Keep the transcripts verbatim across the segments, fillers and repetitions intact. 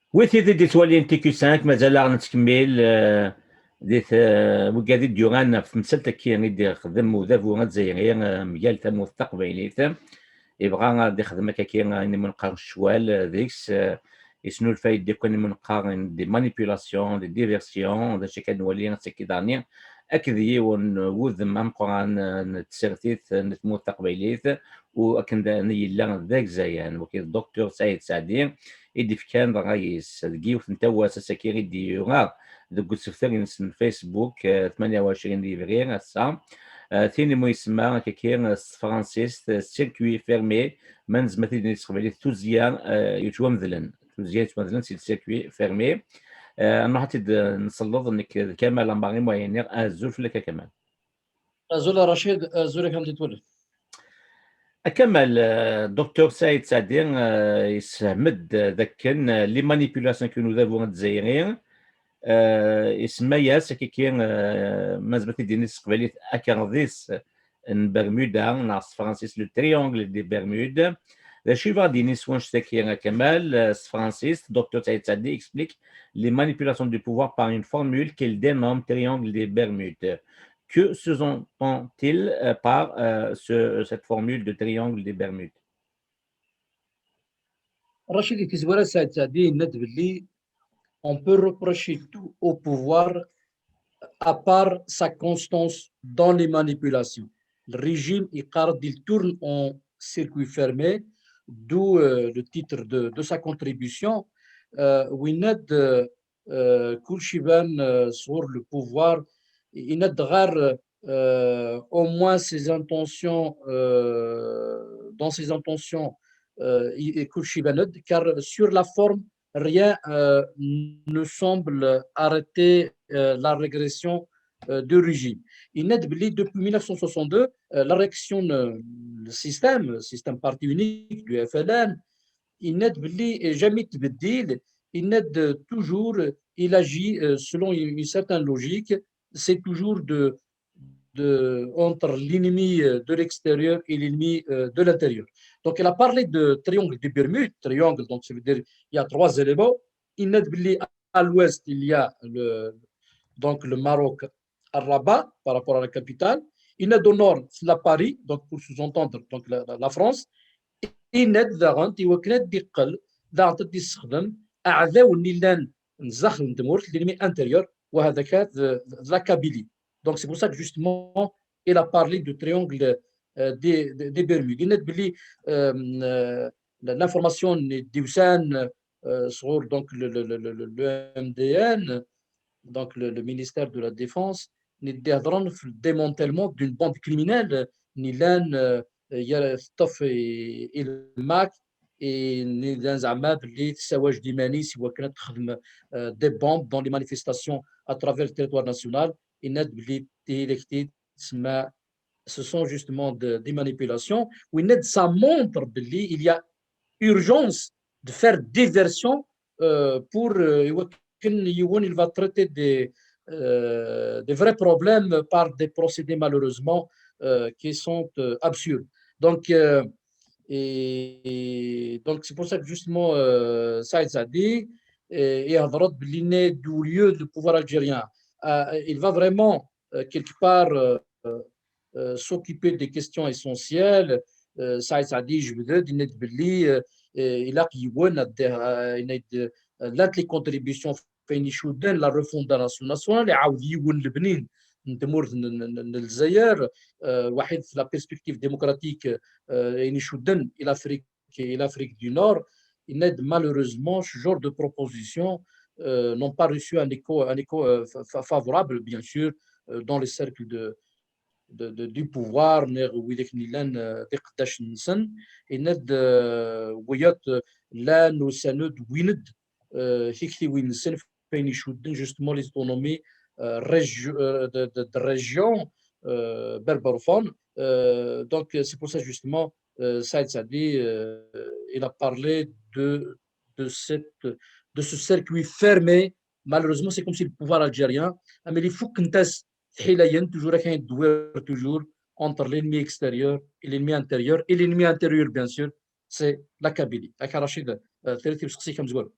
Wi tid i d-ittwalin T Q cinq, mazal-aɣ nettkemmil, eh, di t-, wigad i d-yuɣan ɣef temsalt-agi i d-ixdem udabu azzayri, eh, mgal tamurt taqbaylit. Ibɣa ad ixdem akka-agi ayen imu neqqar ccwal, eh, deg-s, eh, isnulfa-d akk ayen imu neqqar des manipulations, des diversions, d acu akka nwali ass-agi daɣni. Akked yiwen n wudem ameqqran, eh, n tsertit, eh, n tmurt taqbaylit, u akken d, yella d agzayan, wagi d Docteur Saïd Saadi, i d-ifkan ṛṛay-is deg yiwet n tawast ass-agi i d-yura deg usebter-ines n Facebook, eh, tmanya u ɛecrin d yebrir ass-a. Eh, tin imu isemma akka-agi, eh, s tefransist, eh, circuit fermé, ma nezmer ad t-id-nini s teqbaylit, tuzzya, eh, yettwamedlen. Tuzzya yettwamedlen, c'est le circuit fermé. Eh, nruḥ ad t-id-nselleḍ nekk d Kamal Amar i mu-yenniɣ. Azul fell-ak a Kamal. Azul a Racid, azul a Kamal. A Kamal, eh, Docteur Saïd Saadi, eh, yessehmed, eh, d akken, eh, les manipulations n udabu azzayri, eh, isemma-yas akka-agi, eh, ma nezmer ad t-id-nini s teqbaylit, akerḍis n Bermuda, neɣ s tefransist le triangle des Bermudes. D acu i bɣa ad d-yini s wanect-agi a Kamal, eh, s tefransist? Docteur Saïd Saadi explique les manipulations du pouvoir par une formule qu'il dénomme triangle des Bermudes. Que sous-entend-il, euh, par, euh, ce, cette formule de triangle des Bermudes? Rachid, di tazwara, Saïd Saadi yenna-d belli on peut reprocher tout au pouvoir à part sa constance dans les manipulations. Le régime, il tourne en circuit fermé, d'où, euh, le titre de, de sa contribution. Euh, yenna-d, euh, euh, كلشي بان, euh, sur le pouvoir, yenna-d غير, euh, au moins ses intentions, euh, dans ses intentions, euh, كلشي بان, car sur la forme, rien, euh, ne semble arrêter, euh, la régression, euh, du régime. Yenna-d belli depuis mille neuf cent soixante-deux, euh, la réaction, euh, le système, le système parti unique du F L N, yenna-d belli jamais tbeddil, yenna-d toujours, il agit, euh, selon une certaine logique, c'est toujours de, de, entre l'ennemi, euh, de l'extérieur et l'ennemi, euh, de l'intérieur. Donc, il a parlé de triangle des Bermudes. Triangle, donc, ça veut dire il y a trois éléments. Yenna-d belli à l'ouest, il y a le, donc, le Maroc, à Rabat, par rapport à la capitale. Yenna-d au nord, c'est la Paris, donc, pour sous-entendre, donc, la, la, la France. Yenna-d daɣen i wakken ad d-iqqel, daɣen ad d-issexdem aɛdaw-nni yellan n zdaxel n tmurt, l'ennemi intérieur, وهذاك, euh, la Kabylie. Donc, c'est pour ça que, justement, il a parlé du triangle, euh, des, des, des Bermudes. Yenna-d belli, euh, euh, l'information n-, d-yusan, euh, sɣur, donc, le, le, le, le, le M D N, donc le, le ministère de la Défense, nni d-ihedren f le démantèlement d'une bande criminelle, nni llan, euh, yal teṭṭef i, i lmak, et nni llan zeɛma belli tessawaǧ d iman-is i wakken ad texdem, euh, des bombes dans les manifestations à travers le territoire national, yenna-d belli tilakti tsemma, ce sont justement de, des manipulations, u yenna-d ça montre belli il y a urgence de faire diversion, euh, pour, euh, i wakken yiwen il va traiter des, euh, des vrais problèmes par des procédés malheureusement, euh, qui sont, euh, absurdes. Donc, euh, et, et donc c'est pour ça que justement, euh, Saïd Saadi, euh, il a dit belli au lieu du pouvoir algérien, euh, il va vraiment, euh, quelque part, euh, euh, s'occuper des questions essentielles. Euh, Saïd Saadi, je veux dire, yenna-d belli, euh, euh, ilaq yiwen ad, euh, yenna-d, euh, llant les contributions f wayen icudden la refondation nationale, iɛawed yiwen lebni n tmurt n, n, n, n Lezzayer, euh, waḥid la perspective démocratique, euh, ayen icudden i l'Afrique, i l'Afrique du Nord, yenna-d malheureusement, ce genre de propositions, euh, n'ont pas reçu un écho, un écho, euh, fa-, fa-, favorable, bien sûr, euh, dans les cercles de, de, de, du pouvoir, neɣ widak nni llan, euh, d iqeddacen-nsen, yenna-d, euh, wiyaḍ, euh, llan usan-d, wwin-d, euh, tiktiwin-nsen f wayen icudden justement les autonomies, euh, régio-, euh, de, de, de région, euh, berbérophone. Euh, donc, c'est pour ça justement, euh, Saïd Saadi, euh, il a parlé de, de cette, de ce circuit fermé. Malheureusement, c'est comme si le pouvoir algérien, mais il faut qu'on teste toujours, toujours entre l'ennemi extérieur et l'ennemi intérieur, et l'ennemi intérieur, bien sûr, c'est la Kabylie. Akka Rachid, euh, tella tebɣa ad tesqsi kra amezwaru?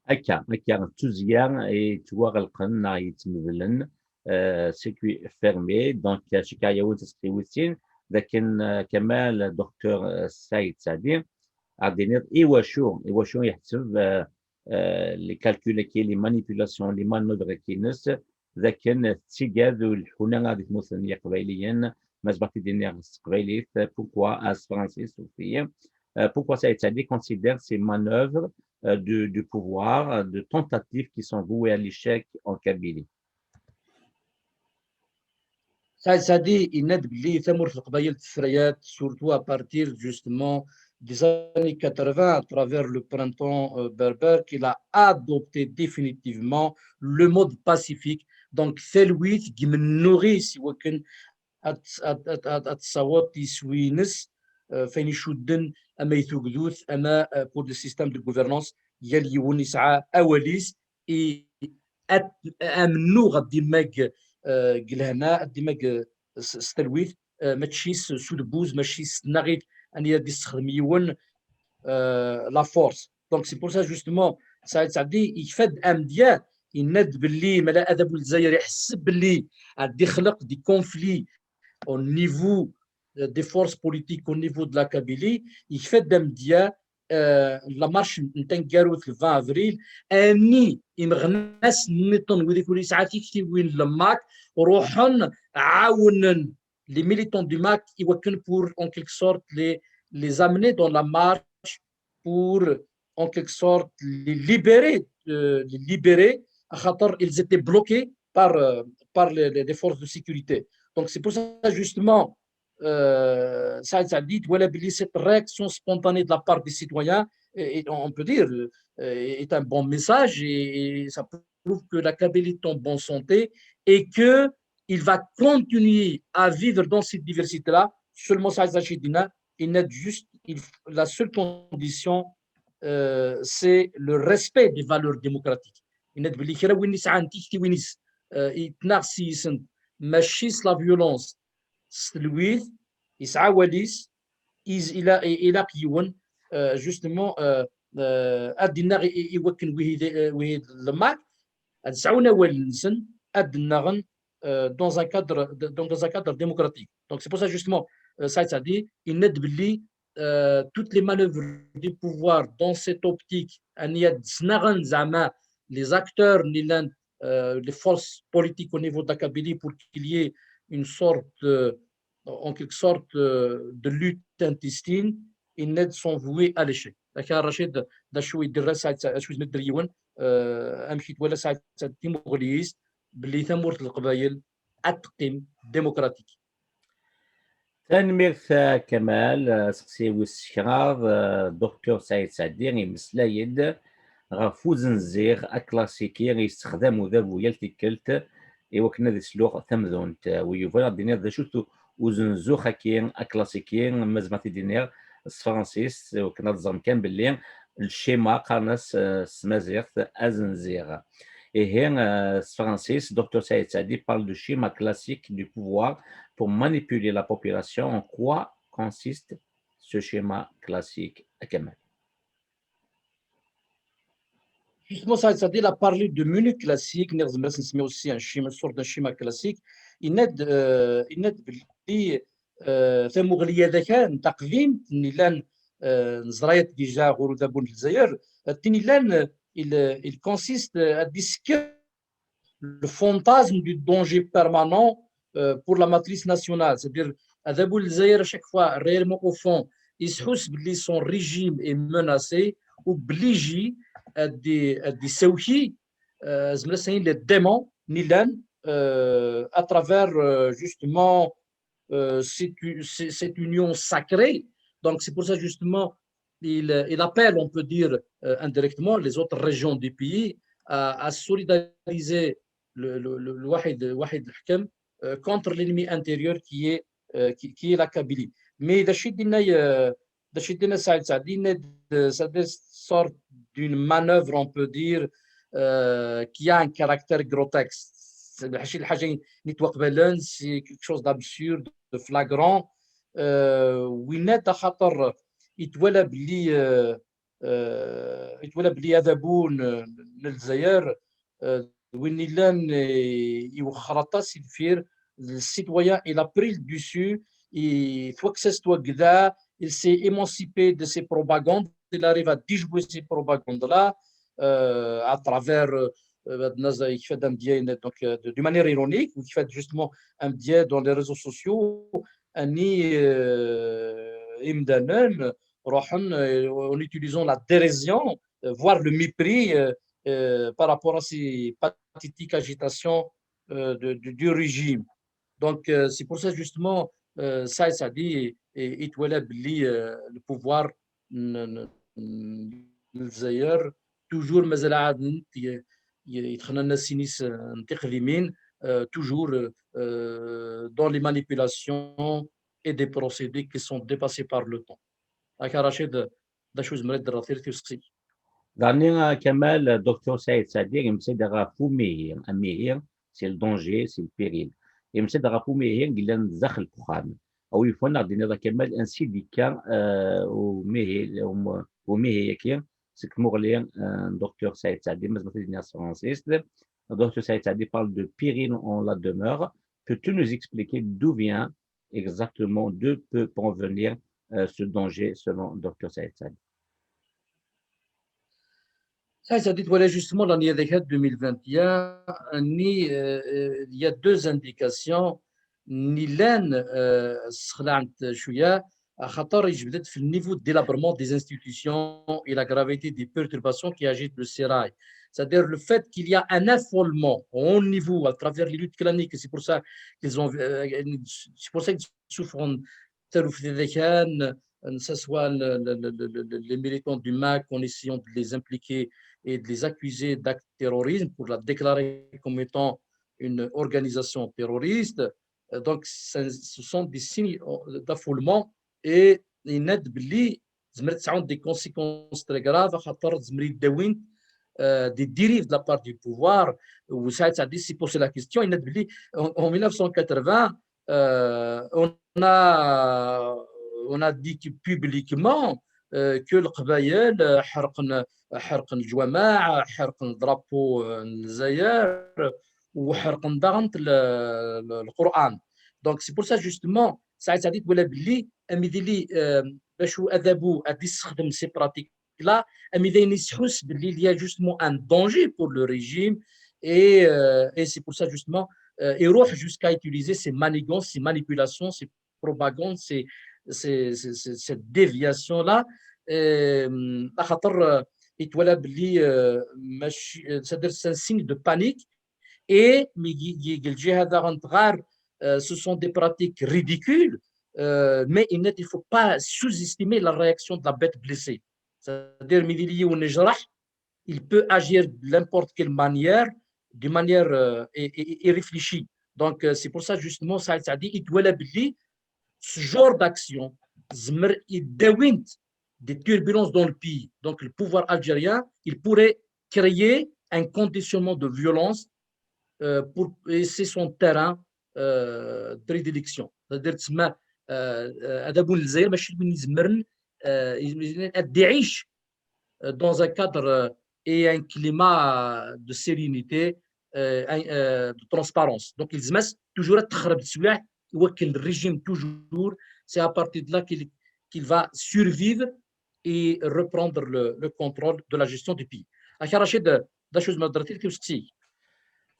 Akka, akka, d tuzzya yettwaɣelqen neɣ yettmedlen, euh, circuit fermé. Donc, euh, cikkeɣ yiwet teseqsiwit-in, d akken, euh, Kamal, docteur, euh, Saïd Saadi, ad d-tiniḍ iwacu, iwacu yeḥseb, euh, euh, les calculs-agi, les manipulations, les manœuvres-agi-ines, d akken tettigad ur leḥḥun ara di tmurt n Yiqbayliyen, ma zemreɣ ad d-iniɣ s teqbaylit, pourquoi, s tefransist, aussi, euh, pourquoi Saïd Saadi considère ces manœuvres, euh, du, du pouvoir, euh, de tentatives qui sont vouées à l'échec en Kabylie. Saïd Saadi yenna-d belli tamurt n Leqbayel tefra-yat, surtout à partir justement des années quatre-vingts, à travers le printemps, euh, berbère, qu'il a adopté définitivement le mode pacifique. Donc, talwit deg imennuɣ-is i wakken ad, ad, ad, ad, ad tessaweḍ iswi-ines, euh, f ayen icudden ama i tugdut, ama, euh, pour le système de gouvernance, yal yiwen yesɛa awal-is, i ad, amennuɣ ad d-immag, euh, deg lehna, ad d-immag, euh, s, s talwit, euh, mačči s, s udebbuz, mačči s tnaɣit, ani ad d-issexdem yiwen, euh, la force. Donc, c'est pour ça, justement, Saïd Saadi, yekfa-d amedya, yenna-d belli, mala adabu n Lezzayer iḥesseb belli ad d-ixleq des conflits au niveau, euh, des forces politiques au niveau de la Kabylie, yekfa-d amedya, euh, la marche n taneggarut le vingt avril, ani imeɣnasen nniḍen wid i ur yesɛa tiktiwin n le MAK, ruḥen ɛawnen les militants du MAK i wakken pour, en quelque sorte, les, les amener dans la marche pour, en quelque sorte, les libérer, euh, les libérer, axaṭer ils étaient bloqués par, euh, par les, les, les forces de sécurité. Donc, c'est pour ça, justement, euh, Saïd Saadi, voilà, cette réaction spontanée de la part des citoyens, et, et on peut dire, euh, est un bon message et, et ça prouve que la Kabylie est en bonne santé et que il va continuer à vivre dans cette diversité-là. Seulement, Saïd Saadi, il n'a juste, il, la seule condition, euh, c'est le respect des valeurs démocratiques. Yenna-d belli kra win yesɛan tiktiwin-is, euh, yettnaɣ s-yisent, mačči s la violence, s telwit, yesɛa awal-is, is-, ila-, i-, ilaq yiwen, euh, justement, euh, euh, ad d-innaɣ i, i, i wakken wihi d, euh, wihi d le MAK, ad sɛun awal-nsen, ad d-nnaɣen, euh, dans un cadre, de, dans un cadre démocratique. Donc, c'est pour ça, justement, euh, Saïd Saadi, yenna-d belli, euh, toutes les manœuvres du pouvoir dans cette optique, ani ad d-snaɣen zɛama les acteurs, ni llan, euh, les forces politiques au niveau de la Kabylie pour qu'il y ait une sorte, euh, en quelque sorte, euh, de lutte intestine, yenna-d sont voués à l'échec. Akka, Rachid, d acu i d-yerra Saïd Sa-, acu i d-yerra yiwen, euh, amek i twala Saïd Saadi timuɣli-is, belli tamurt n Leqbayel ad teqqim démocratique. Tanemmirt a Kamal, aseqsi wis kraḍ, euh, docteur Saïd Saadi imeslay-d ɣef uzenziɣ aklasiki i yessexdam udabu yal tikkelt i wakken ad isluɣ tamdunt. Wi yebɣan ad d-iniḍ d acu-t u-, uzenzuɣ-agi aklasiki, ma zemreɣ ad t-id-iniɣ s tefransist, i wakken ad ẓren kan belli le schéma, qqaren-as, euh, s tmaziɣt azenziɣ. Ihi, euh, s tefransist, docteur Saïd Saadi parle du schéma classique du pouvoir pour manipuler la population. En quoi consiste ce schéma classique, a Kamal? Justement, Saïd Saadi, il a parlé de menu classique, neɣ zemreɣ ad s-nsemmi aussi un schéma, une sorte d'un schéma classique. Yenna-d, euh, yenna-d belli, euh, tamuɣli-a d akal n taqdimt, n ilan, euh, neẓra-yat déjà ɣur udabu n Lezzayer, euh, tin ilan, euh, il, il consiste, euh, à discuter le fantasme du danger permanent, euh, pour la matrice nationale. C'est-à-dire, adabu n Lezzayer, à chaque fois, réellement au fond, il se housse que son régime est menacé, obligé à des, à des soucis, euh, les démons, ni l'un, euh, à travers, euh, justement, euh, cette, cette union sacrée. Donc, c'est pour ça, justement, il, il appelle, on peut dire, euh, indirectement les autres régions du pays à, à solidariser le, le, le, le Wahid, Wahid al-Hakam, euh, contre l'ennemi intérieur qui est, euh, qui, qui est la Kabylie. Mais d acu i d-yenna, euh, d acu i d-yenna Saïd Saadi, yenna-d, euh, c'est une sorte d'une manœuvre, on peut dire, euh, qui a un caractère grotesque. C'est le, الحاجة نتوقبلن, c'est quelque chose d'absurde, de flagrant. Euh, وينات خاطر يتولى بلي, euh, euh, itwala belli adabu n, n Lezzayer, euh, d win illan, eh, iwexxer aṭas i deffir, le citoyen, il a pris le dessus, il, twakkes-as twagda, il s'est émancipé de ces propagandes, il arrive à déjouer ces propagandes-là, euh, à travers, euh, euh, yekfa-d amedya, donc, euh, de, d'une manière ironique, yekfa-d justement amedya dans les réseaux sociaux, ani, euh, imdanen ruḥen, euh, en utilisant la dérision, euh, voire le mépris, euh, euh, par rapport à ces pathétiques agitations, euh, de, de, du régime. Donc, euh, c'est pour ça justement, euh, Saïd Saadi, itwala belli, euh, le pouvoir n, n, n Lezzayer, toujours mazal ɛad n, y, y, yetxennan sin-is, euh, n tiqdimin, euh, toujours, euh, dans les manipulations et des procédés qui sont dépassés par le temps. Aka Rachid, d acu zemreɣ ad d-rreɣ tiret i useqsi? Daɣen, a Kamal, Docteur Saïd Saadi yemsed ɣef umihi, amihi, c'est le danger, c'est le péril. Yemsed ɣef umihi yellan daxel n uxxam. Awi yufan ad d-tiniḍ a Kamal ansi d-yekka, euh, umihi, um, umihi-agi seg tmuɣli, euh, n Docteur Saïd Saadi, ma tzemreḍ ad d-tiniḍ s tefransist. Docteur Saïd Saadi parle de péril en la demeure. Peux-tu nous expliquer d'où vient exactement, d'où peut provenir, euh, ce danger selon Docteur Saïd Saadi? Saïd Saadi, voilà, justement, l'année deux mille vingt et un, ni, euh, euh, il y a deux indications. Ni llan, euh, sxelɛent cwiya, axaṭer yejbed-d في le niveau de délabrement des institutions et la gravité des perturbations qui agitent le sérail. C'est-à-dire le fait qu'il y a un affolement au haut niveau à travers les luttes claniques, c'est pour ça qu'ils ont, euh, c'est pour ça qu'ils souffrent, ça le fait des, ça soit le, le, le, le, les militants du MAK en essayant de les impliquer et de les accuser d'actes terroristes pour la déclarer comme étant une organisation terroriste. Euh, donc, ce sont des signes d'affolement et yenna-d belli zemrent ad sɛunt des conséquences très graves, axaṭer zemrent ad d-awint, euh, des dérives de la part du pouvoir. Ou ça, ça, c'est pour ça la question. Yenna-d belli en, en mille neuf cent quatre-vingts, euh, on a, on a dit publiquement, euh, que القبائل, euh, حرقن, حرقن الجوامع, حرقن drapeau, euh, n Lezzayer, وحرقن داغن ال-, ال-, القرآن. Donc, c'est pour ça, justement, Saïd Saadi twala belli, amidi li, euh, bac adabu ad yessexdem ces pratiques-là, amidi-nni yesḥus belli il y a justement un danger pour le régime, et, euh, et c'est pour ça, justement, euh, il va jusqu'à utiliser ces manigances, ces manipulations, ces propagandes, ces, ces, ces, ces, cette déviation-là. Euh, axaṭer, euh, itwala belli, euh, mačči, euh, c'est-à-dire c'est un signe de panique. Et, mais, y, y, y, euh, ce sont des pratiques ridicules, euh, mais il ne faut pas sous-estimer la réaction de la bête blessée. C'est-à-dire, mi d-yili yiwen yejreḥ, il peut agir de n'importe quelle manière, de manière, euh, é-, é-, irréfléchie. Donc, euh, c'est pour ça, justement, Saïd Saadi, itwala belli ce genre d'action, zemrent ad d-awint des turbulences dans le pays. Donc, le pouvoir algérien, il pourrait créer un conditionnement de violence, euh, pour, et c'est son terrain, euh, de prédilection. C'est-à-dire, تسمى, euh, euh, adabu n Lezzayer, mačči d win izemren, euh, ad iɛic, euh, dans un cadre, euh, et un climat, euh, de sérénité, euh, un, euh, de transparence. Donc, il se met toujours à تخرب السوايع, le régime toujours, c'est à partir de là qu'il, qu'il va survivre et reprendre le, le contrôle de la gestion du pays. Aka Rachid, d acu zemreɣ ad d-rreɣ tiret i useqsi?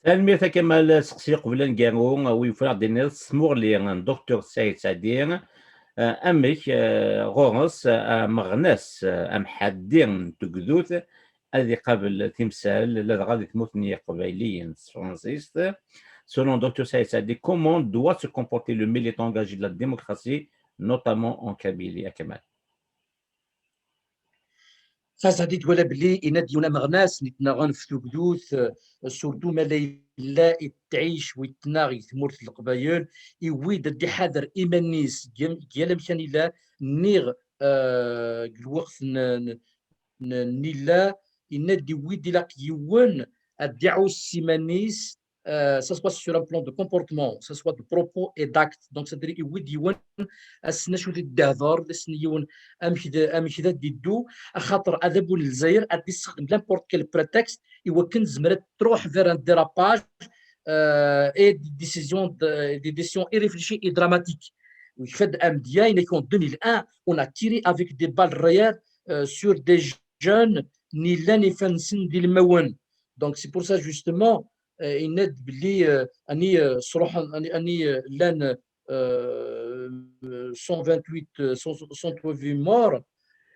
Tanemmirt a Kamal, seqsi qbel aneggaru, wi yufan ad d-tiniḍ s tmuɣli n Docteur Saïd Saadi, eh, amek, eh, ɣur-s, eh, ameɣnas, eh, amḥaddi n tugdut, ad iqabel timsal, ladɣa di tmurt n Yiqbayliyen s tefransist. Selon Docteur Saïd Saadi, comment doit se comporter le militant engagé de la démocratie, notamment en Kabylie, a Kamal? Saïd Saadi twala belli yenna-d yiwen ameɣnas n itnaɣen f tugdut, eh, surtout ma la yella ittɛic u ittnaɣ i tmurt n Leqbayel, iwwi-d ad d-iḥader iman-is deg yal amkan illa, niɣ, eh, deg lweqt n, n, n, n illa, yenna-d iwwi-d ilaq yiwen ad d-iɛuss iman-is, euh, ça soit sur un plan de comportement, ça soit de propos et d'actes. Donc, c'est-à-dire, iwwi-d yiwen ass-n acu d-ihder, d ass-n yiwen amek d, amek d ad d-iddu, axaṭer adabu n Lezzayer ad d-issexdem n'importe quel prétexte i wakken tezmer ad truḥ vers un dérapage, euh, et des décisions, de, des décisions irréfléchies et dramatiques. Wikfed amedya, il est qu'en deux mille un, on a tiré avec des balles réelles, euh, sur des jeunes, ni llan ifassen d ilmawen. Donc, c'est pour ça, justement, euh, yenna-d belli, euh, ani, euh, sruḥen, ani, ani, euh, llan, euh, cent vingt-huit, euh, cent, cent vingt-huit morts,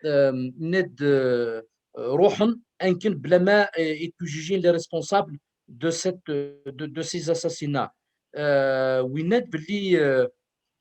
euh, yenna-d, euh, ruḥen, akken blama, euh, ijjijin les responsables de cette, euh, de, de ces assassinats. Euh, yenna-d belli, euh,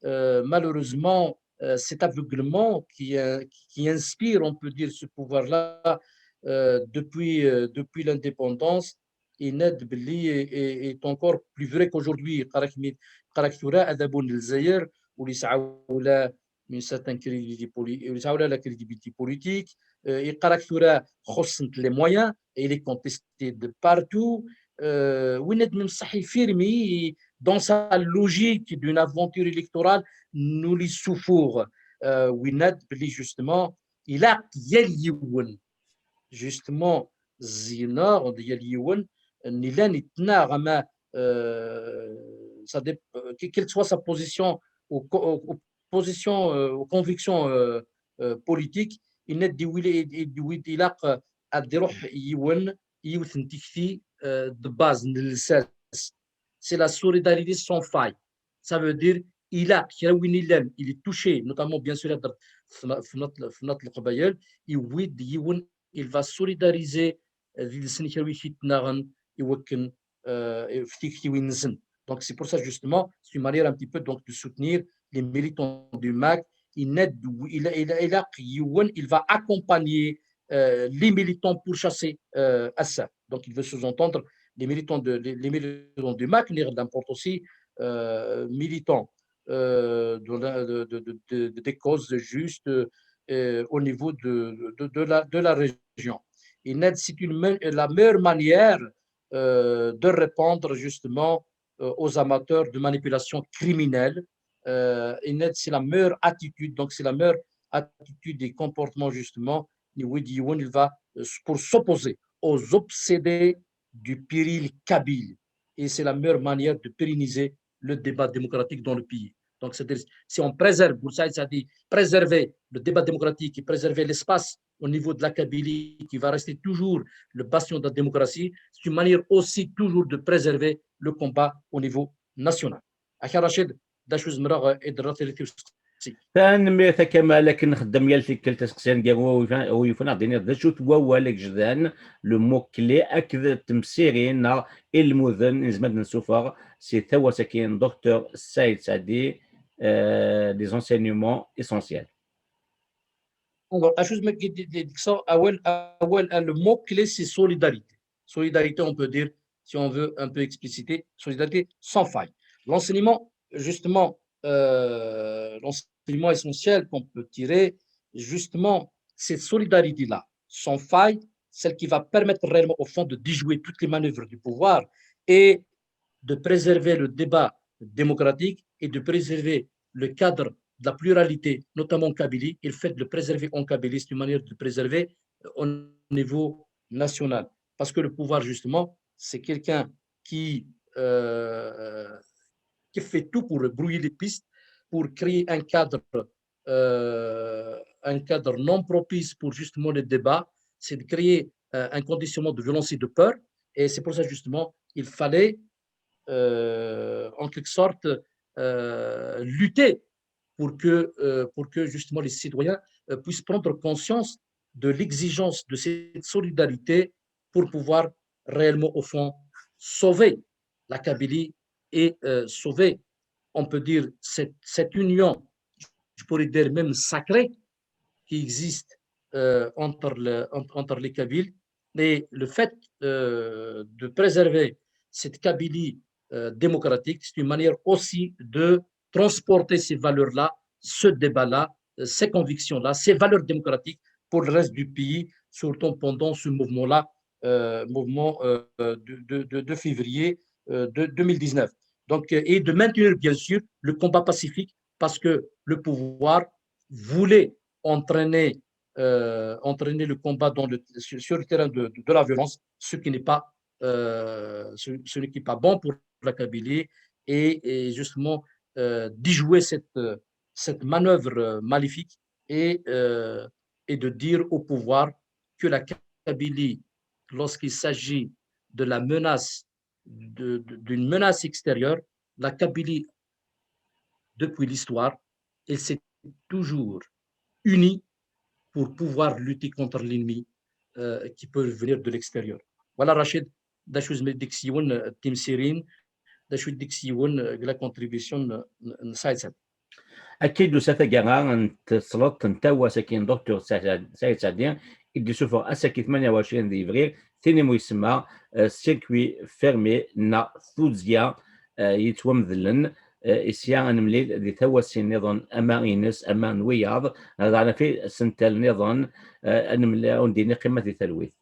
euh, malheureusement, euh, cet aveuglement qui, euh, qui inspire, on peut dire, ce pouvoir-là, euh, depuis, euh, depuis l'indépendance, yenna-d belli est, est, est encore plus vrai qu'aujourd'hui. Yeqqar-ak mi, yeqqar-ak tura adabu n Lezzayer ur yesɛi ula une certaine crédibilité poli-, ur yesɛi ula la crédibilité politique, euh, yeqqar ak tura xuṣṣen-t les moyens, et il est contesté de partout. Euh, yenna-d même ṣṣeḥ firmi dans sa logique d'une aventure électorale, nul souffre. Euh, yenna-d belli justement, ilaq yal yiwen, justement, ẓẓineɣ-d yal yiwen, nni llan ittnaɣ, ama, euh, ça dép-, quelle que soit sa position ou, ou, ou position, euh, ou conviction, euh, euh, politique, yenna-d ilaq, euh, ad iruḥ yiwen, yiwet n tikti, euh, de base, n lsas. C'est la solidarité sans faille. Ça veut dire, ilaq kra win illan, il est touché, notamment, bien sûr, f nat, f nat Leqbayel, iwwi-d yiwen, il va solidariser, euh, d-, d-, kra win ittnaɣen, i wakken, euh, f tiktiwin-nsen. Donc, c'est pour ça, justement, c'est une manière un petit peu, donc, de soutenir les militants du MAK. Il aide, il, il, il, il va accompagner, euh, les militants pourchassés, euh, à ça. Donc, il veut sous-entendre les militants de, les, les militants du MAK, mais il importe aussi, euh, militants, euh, de la, de, de, de, de, des causes justes, euh, au niveau de, de, de la, de la région. Il aide, c'est une, la meilleure manière, euh, de répondre justement, euh, aux amateurs de manipulation criminelle. Euh, yenna-d c'est la meilleure attitude, donc c'est la meilleure attitude et comportement justement, ni wid yiwen, il va, euh, pour s'opposer aux obsédés du péril kabyle. Et c'est la meilleure manière de pérenniser le débat démocratique dans le pays. Donc, c'est-à-dire, si on préserve, Boursaïd a dit, préserver le débat démocratique et préserver l'espace au niveau de la Kabylie, qui va rester toujours le bastion de la démocratie, c'est une manière aussi toujours de préserver le combat au niveau national. Aka Rachid, d acu zemreɣ, eh, ad d-rreɣ tiririt-iw s teqsi. Tanemmirt a Kamal, akken nxeddem yal tikkelt aseqsi aneggaru, wi yufan ad d-iniḍ d acu-t wawal agejdan, le mot clé, akked temsirin neɣ ilmuden i nezmer ad d-nessufeɣ si tawsa-agi n Docteur Saïd Saadi, euh, les enseignements essentiels. Alors, acu zemreɣ ad d-kkseɣ, awal, awal, le mot clé, c'est solidarité. Solidarité, on peut dire, si on veut un peu expliciter, solidarité sans faille. L'enseignement, justement, euh, l'enseignement essentiel qu'on peut tirer, justement, cette solidarité-là, sans faille, celle qui va permettre réellement, au fond, de déjouer toutes les manœuvres du pouvoir et de préserver le débat démocratique et de préserver le cadre de la pluralité, notamment en Kabylie, et le fait de le préserver en Kabylie, c'est une manière de le préserver, euh, au niveau national. Parce que le pouvoir, justement, c'est quelqu'un qui, euh, qui fait tout pour brouiller les pistes, pour créer un cadre, euh, un cadre non propice pour justement le débat, c'est de créer, euh, un conditionnement de violence et de peur. Et c'est pour ça, justement, il fallait, euh, en quelque sorte, euh, lutter pour que, euh, pour que justement les citoyens, euh, puissent prendre conscience de l'exigence de cette solidarité pour pouvoir réellement, au fond, sauver la Kabylie et, euh, sauver, on peut dire, cette, cette union, je pourrais dire même sacrée, qui existe, euh, entre le, entre, entre les Kabyles. Et le fait, euh, de préserver cette Kabylie, euh, démocratique, c'est une manière aussi de transporter ces valeurs-là, ce débat-là, euh, ces convictions-là, ces valeurs démocratiques pour le reste du pays, surtout pendant ce mouvement-là, euh, mouvement, euh, de, de, de, de février, euh, de deux mille dix-neuf. Donc, euh, et de maintenir, bien sûr, le combat pacifique parce que le pouvoir voulait entraîner, euh, entraîner le combat dans le, sur, sur le terrain de, de, de la violence, ce qui n'est pas, euh, ce, ce qui n'est pas bon pour la Kabylie et, et justement euh, déjouer cette, euh, cette manœuvre euh, maléfique et, euh, et de dire au pouvoir que la Kabylie, lorsqu'il s'agit de la menace, de- de- d'une menace extérieure, la Kabylie, depuis l'histoire, elle s'est toujours unie pour pouvoir lutter contre l'ennemi euh, qui peut venir de l'extérieur. Voilà, Rachid, d acu i d-yekkiwen timsirin, d acu i d-yekkiwen la contribution n Saïd Saïd. Akka i d-tusa taggara n tesleḍt n tawast-agi n Docteur Saïd Saïdi, i d-yessufeɣ ass-agi tmanya u ɛecrin di yebrir, tin imu ysemma, euh, circuit fermé neɣ tuzzya, euh, yettwamedlen. Euh, isya ad nemlil di tawast nniḍen, ama ines, ama n wiyaḍ, neɣ daɣen ɣef isental nniḍen, euh, ad nemlil, ad wen-d-iniɣ qqimet di talwit.